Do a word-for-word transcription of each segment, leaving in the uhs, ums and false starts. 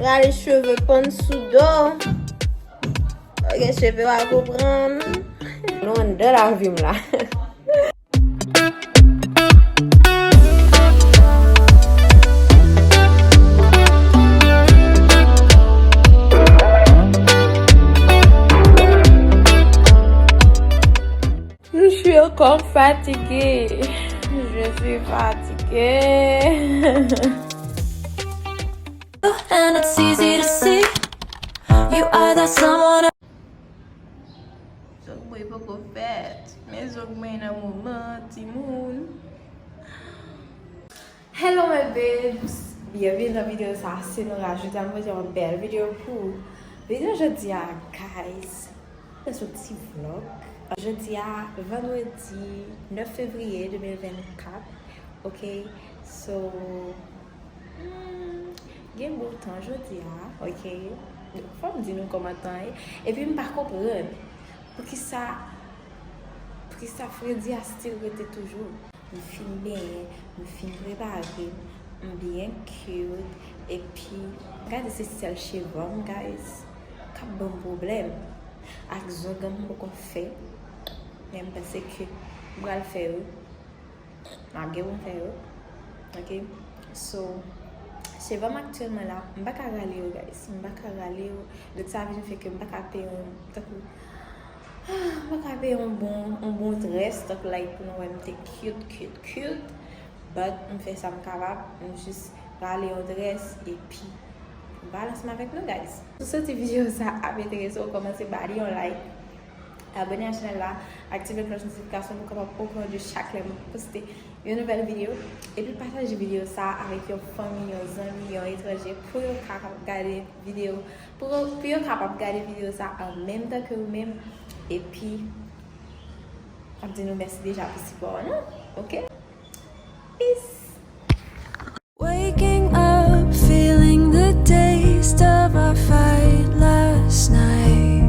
Rale cheve pann sou do. Ok, cheve w a konprann. Nou anndan lavi m la. Je suis encore fatiguée. Je suis fatiguée. And it's easy to see you are that someone. Zòt mwen poko fèt, men zòt mwen nan moman, timoun. Hello my babes, byenveni nan videyo sa, se Nora. Jodi a m pote yon bèl videyo pou ou. Videyo jodi a, guys, se yon ti vlog. Jodi a, vandredi nèf fevriye de mil vennkat, ok? So, hmm, gen bon tan jodi a, ok? Fò m di nou kòman tan ye. Epi m pa konprann poukisa, poukisa fredi a still rete toujou. M fin benyen, m fin prepare m, m byen cute, epi gade se sèl cheve m, guys, k ap ban m pwoblèm. Ak zong an m poko fè, men m panse ke m pral fè yo. M ap gen pou m fè yo. Ok? So, cheve m aktyèlman la, m pa ka rale yo, guys. M pa ka rale yo. Donk, sa vin fè ke m pa ka peye yon, tankou, ah, m pa ka peye yon bon, yon bon dress, tankou, like, pou nou wè m te cute, cute, cute. But, m fè sa m kapab. M jis rale yon dress, epi m pale ansanm avèk nou, guys. Si w santi videyo sa ap enterese w, kòmanse ba li yon like. Abòne a chanèl la, aktive klòch notifikasyon pou w kapab okouran de chak lè m poste yon nouvèl videyo. Epi pataje videyo sa avèk yon fanmi, yon zanmi, yon etranje pou yo kapab gade videyo, pou, pou yo kapab gade videyo sa an menm tan ke ou menm. Epi, m ap di nou mèsi deja pou sipò nou, ok? Peace! Waking up, feeling the taste of our fight last night.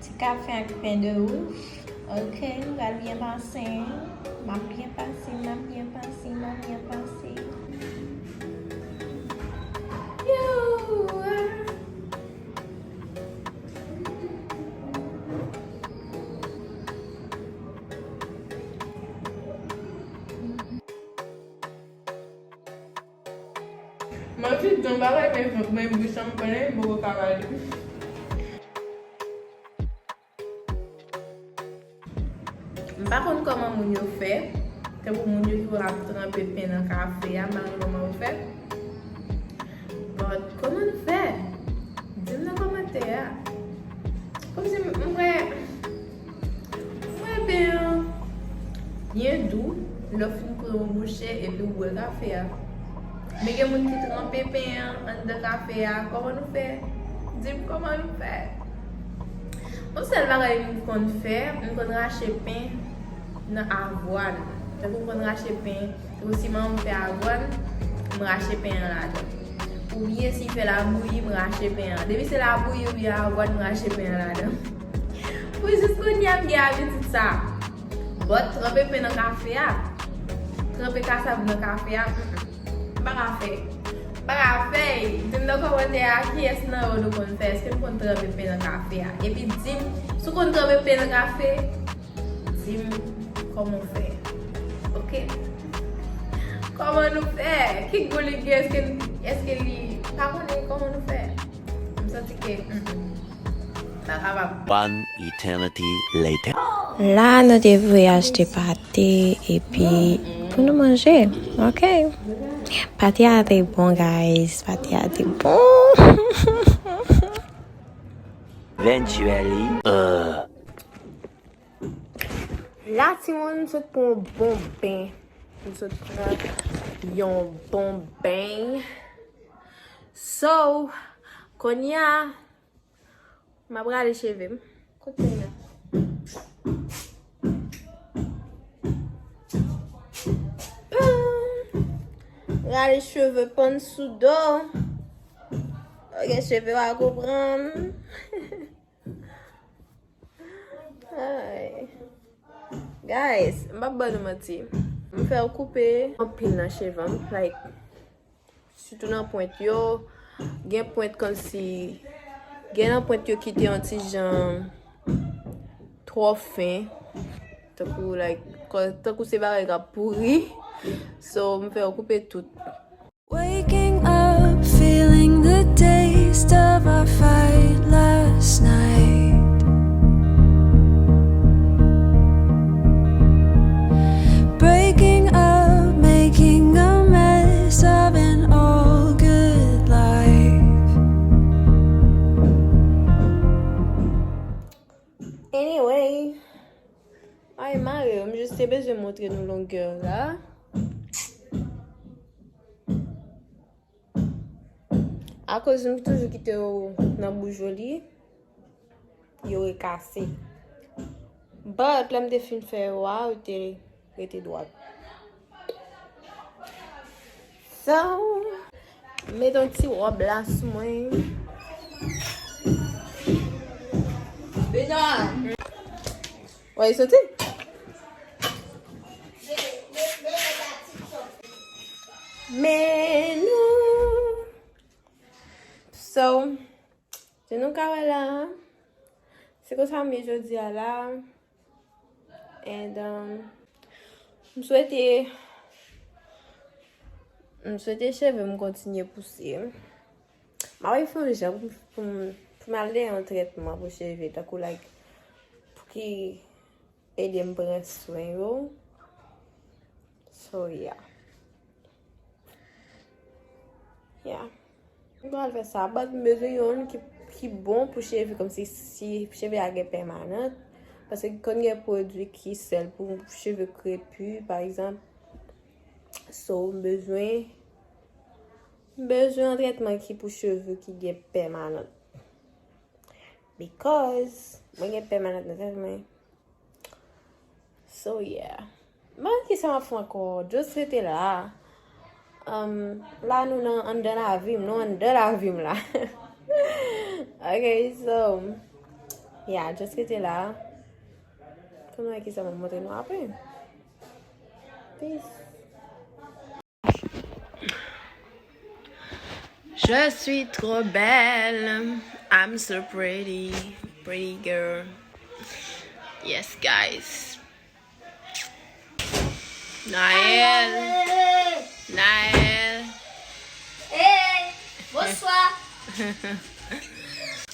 Ti kafe ak pen de wouf. Ok, nou pral byen pase. M ap byen pase, m ap byen pase, m ap byen pase. Yo! Manti, don bagay, men vant mwen bouch an, m konnen m poko ka pale. M pa konn kòman moun yo fè, tankou moun yo ki konn ap tranpe pen nan kafe a, m pa konn kòman yo fè. But, kòman nou fè? Di m nan kòmantè a. Kòmsi m, m wè, m wè pen an byen dou, lè w fin pran yon bouchè epi w bwè kafe a. Men gen moun ki tranpe pen an anndan kafe a. Kòman nou fè? Di m kòman nou fè. Yon sèl bagay m konn fè, m konn rache pen nan avwàn. Tankou m konn rache pen, tankou si manman m fè avwàn, m rache pen an ladan. Oubyen si l fè labouyi, m rache pen an. Depi se labouyi oubyen avwàn, m rache pen an ladan. Pou jis kounye a, m gen abitid sa. But, tranpe pen nan kafe a, tranpe kasav nan kafe a, mm, mm. M pa ka fè. M pa ka fè. Di m nan kòmantè a kiyès nan yo nou konn fè. Èske nou konn tranpe pen nan kafe a? Epi di m, si w konn tranpe pen nan kafe, di m kòman w fè. Ok? Kòman nou fè? Ki gou li gen? Èske, èske li, m pa konnen kòman nou fè. M santi ke, mm, mm. Pa kapab. One eternity later. La, nou te voye achte pate epi pou nou manje. Ok. Pate a te bon, guys. Pate a te bon. Eventually. Uh. La, timoun, m sot pran yon bon ben. M sot pran yon bon ben. So, kounye a, m ap rale cheve m. Kot peny la? Rale cheve pann sou do. Ok, cheve w a konprann. Ay. Guys, m p ap ban nou manti. M fè yo koupe anpil nan cheve m, like, sitou nan pwent yo. Gen pwent kòmsi, gen nan pwent yo ki te yon ti jan twò fen. Tankou, like, kò-, tankou se bagay k ap pouri. So, m fè yo koupe tout. Waking up, feeling the taste of our fight last night. Breaking up, making a mess of an all good life. Anyway, ay mare, m jis te bezwen montre nou longè la. Akoz m toujou kite yo nan bouch joli, yo rekase. But lè m te fin fè yo a, yo te rete dwat. So, m met yon ti wòb la sou mwen. Bena! Wè, li soti? Men nou. So, jan nou ka wè la, se konsa m ye jodi a la. And, um, m swete, m swete cheve m kontinye pouse. M ap fè yon jan pou, pou, pou m al de yon trètman pou cheve, tankou, like, pou ki ede m pran swen yo. So, yeah. Yeah. M pral fè sa. But m bezwen youn ki, ki bon pou cheve, kòmsi si cheve a gen pèmanant. Paske konn gen pwodui ki sèl pou cheve krepi, pa egzanp. So, m bezwen, m bezwen yon trètman ki pou cheve ki gen pèmanant. Because mwen gen pèmanant nan tèt mwen. So, yeah. M pa konn kisa m ap fè ankò. Just rete la. Um, la nou nan anndan lavi m, nou anndan lavi m la. Ok, so, yeah, just rete la. Pou nou wè kisa m ap montre nou apre. Peace. Je suis trop belle. I'm so pretty. Pretty girl. Yes, guys. Naël. Naël. Hey, bonsoir.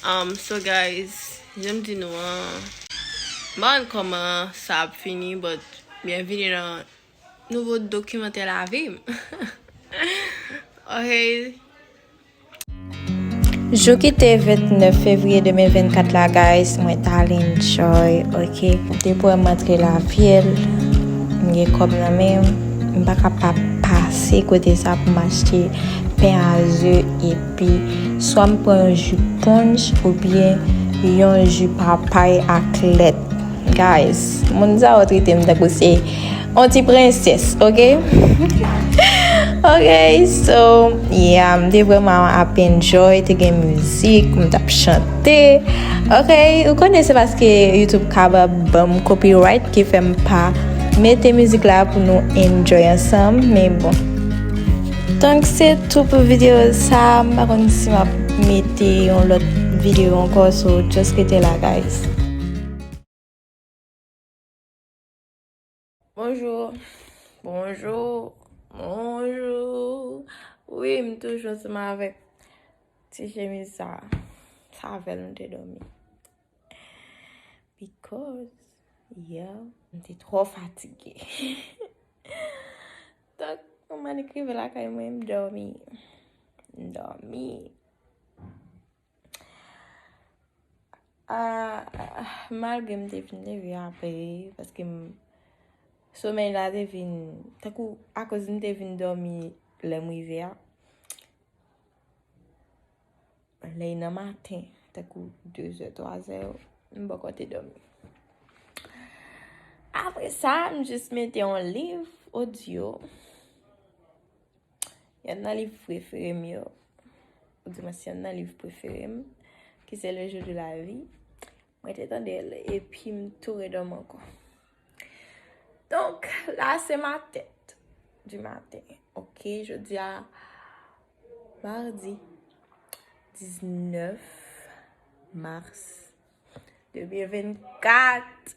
Um, so guys, jan m di nou an, m pa konn kòman sa ap fini, but byenvini nan nouvo dokimantè lavi m. Ok. Jou ki te vennèf fevriye de mil vennkat la, guys, mwen t al enjoy, ok. Depi wè m antre lavyèl, m gen kòb nan men m, m pa ka pa pase kote sa pou m achte pen a ze epi swa m pran yon ji ponch oubyen yon ji papay ak lèt. Guys, moun sa yo trete m tankou se yon ti prensès, ok? Ok, so, yeah, m te vrèman ap enjoy, te gen mizik, m t ap chante. Ok, ou konnen se paske YouTube ka ba, ban m copyright ki fè m pa mete mizik la pou nou enjoy ansanm, men bon. Donk, se tou pou videyo sa, m pa konn si m ap mete yon lòt videyo ankò, so just rete la, guys. Bonjou. Bonjou. Bonjou. Wi, m toujou ansanm avèk ti chemiz sa. Sa avè l m te dòmi. Because, yeah, m te twò fatige. Donk, yon moman li rive lakay mwen, m dòmi. M dòmi. Ah, ah, malgre m te vin leve apre, paske m, somèy la te vin, tankou, akoz m te vin dòmi lè m rive a, lè nan maten, tankou de zè, twa zè, m poko te dòmi. Apre sa, m jis mete yon liv odyo. Yonn nan liv prefere m yo, oudimwens yonn nan liv prefere m, ki se Le Jeu de la Vie. Mwen te tande l, epi m tou redòmi ankò. Donk, Là, c'est ma tête du matin. Ok, jodi a mardi diznèf mas de mil vennkat.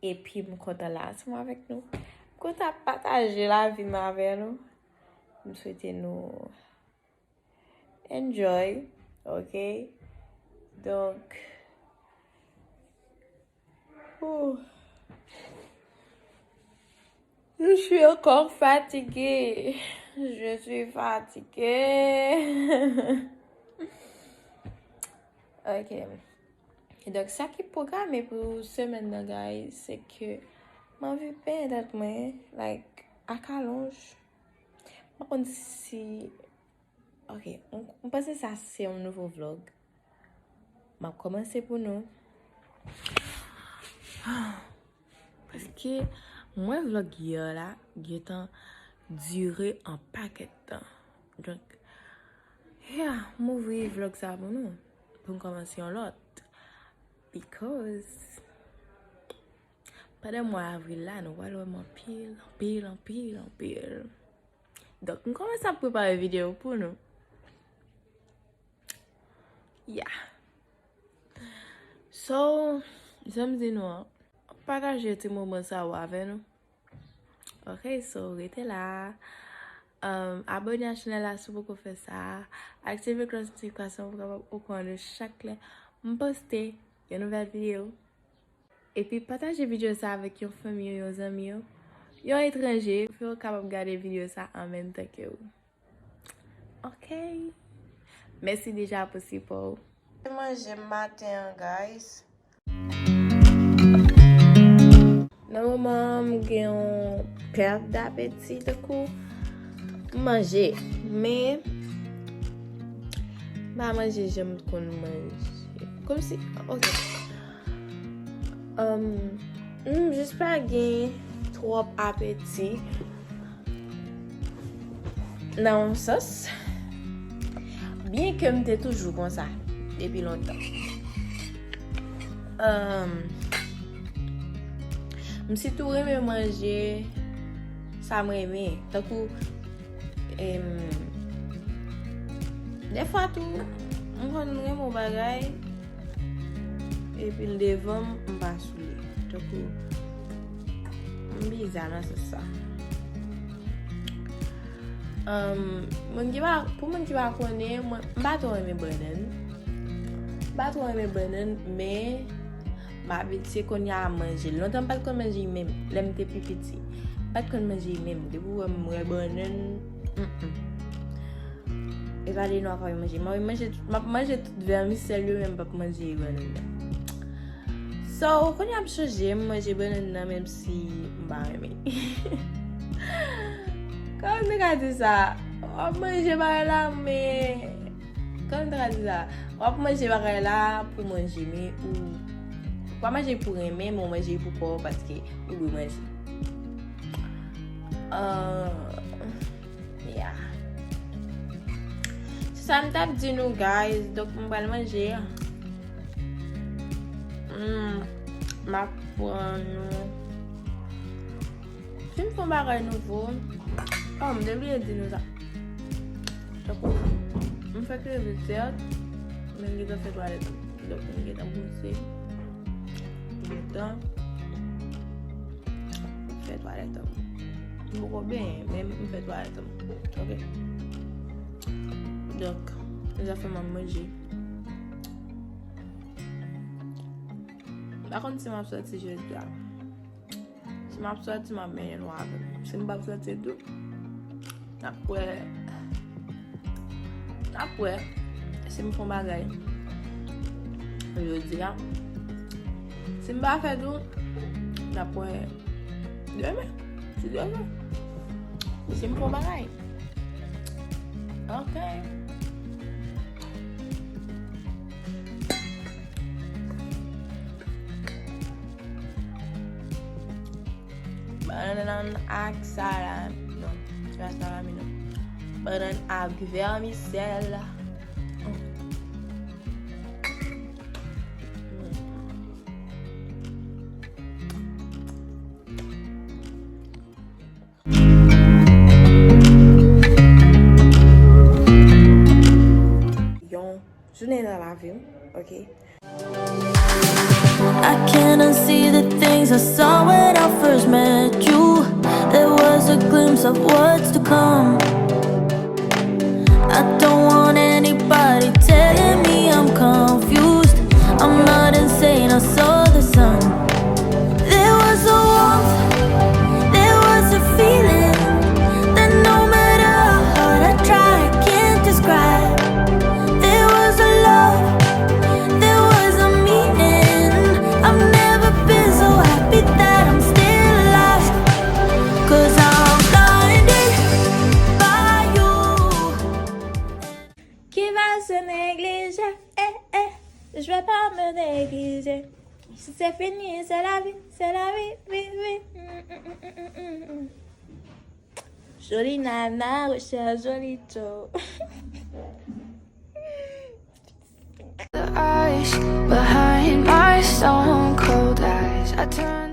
Epi m kontan la ansanm avèk nou. M kontan pataje lavi m avè nou. M swete nou enjoy, ok? Donk, ouh. Je suis encore fatiguée. Je suis fatiguée. Ok. E donk, sa ki pwograme pou semèn nan, guys, se ke m anvi benyen tèt mwen, like, ak alonj. M pa konn si, ok, m, m panse sa se yon nouvo vlog. M ap kòmanse pou nou. Paske mwen vlog yè la gentan dire an pakèt tan. Donk, yeah, m ouvri vlog sa pou nou. Pou n kòmanse yon lòt. Because pandan mwa avril la, nou pral wè m anpil, anpil, anpil, anpil. Donk, m kòmanse ap prepare videyo pou nou. Yeah. So, jan m di nou an, pataje ti moman sa yo avè nou. Ok, so, rete la. Um, abòne a chanèl la si w poko fè sa. Aktive klòch notifikasyon pou w kapab okouran de chak lè m poste yon nouvèl videyo. Epi pataje videyo sa avèk yon fanmi w, yon zanmi w, yon etranje, pou yo kapab gade videyo sa an menm tan ke w. Ok. Mèsi deja pou sipò w. Manje maten an, guys. Nan moman an, m gen yon pèt dapeti, tankou m manje, men m pa manje jan m konn manje. Kòmsi, ok. Um, m jis pa gen twòp apeti nan yon sans. Byenke m te toujou konsa depi lontan. Um, m sitou renmen manje sa m renmen. Tankou, em, dèfwa tou, m konn renmen yon bagay, epi l devan m, m pa sou li. Tankou, m biza nan sans sa. Um, moun ki pa, pou moun ki pa konnen, mwen, m pa twò renmen bannann. M pa twò renmen bannann, men m abitye kounye a manje l. Lontan m pa t konn manje l menm, lè m te pi piti. M pa t konn manje l menm. Depi w wè m wè bannann, mm, mm. E pa de nou ap manje. M ap manje, m ap manje tout vèmisèl yo, men m p ap manje bannann nan. So, kounye a m chanje, m manje bannann nan, menm si m pa renmen. Kòman m te ka di sa? W ap manje bagay la, men, kòman m te ka di sa? W ap manje bagay la pou manje, men ou, ou pa manje pou renmen, men w manje pou kò w, paske ou dwe manje. Ah, yeah. Se sa m t ap di nou, guys. Donk, m pral manje. Hmm, m ap pran nou. Si m fè yon bagay nouvo, oh, m te bliye di nou sa. Tankou, m fè krevit, sèt, men m gentan fè twalèt. Donk, m gentan bwose. M gentan fè twalèt an. M poko benyen, men m fè twalèt an. Ok. Donk, zafè m ap manje. M pa konn si m ap sòti jodi a. Si m ap sòti, m ap mennen nou avè m. Si m p ap sòti tou, n ap wè. N ap wè si m fè yon bagay jodi a. Si m pa fè tou, n ap wè demen, si Dye vle. Si m fè yon bagay. Ok. Bannann ak salami. Non, se pa salami, non. Bannann ak vèmisèl. Mm. nan lavi m, ok? I can't unsee the things I saw when I first met you. There was a glimpse of what's to come. I don't want anybody telling me I'm confused. I'm not insane, I saw the sun. There was a warmth, there was a feeling that no matter how hard I try, I can't describe. There was a love, there was a meaning. I've never been so happy that I'm still alive. Cause I'm blinded by you. Qui va se négliger? Eh, eh, je vais pas me négliger. Si c'est fini, c'est la vie, c'est la vie, vie, vie. Mm, mm, mm, mm, mm, mm. Jolie nana, recherche joli Joe. The ice behind my stone cold eyes. I turn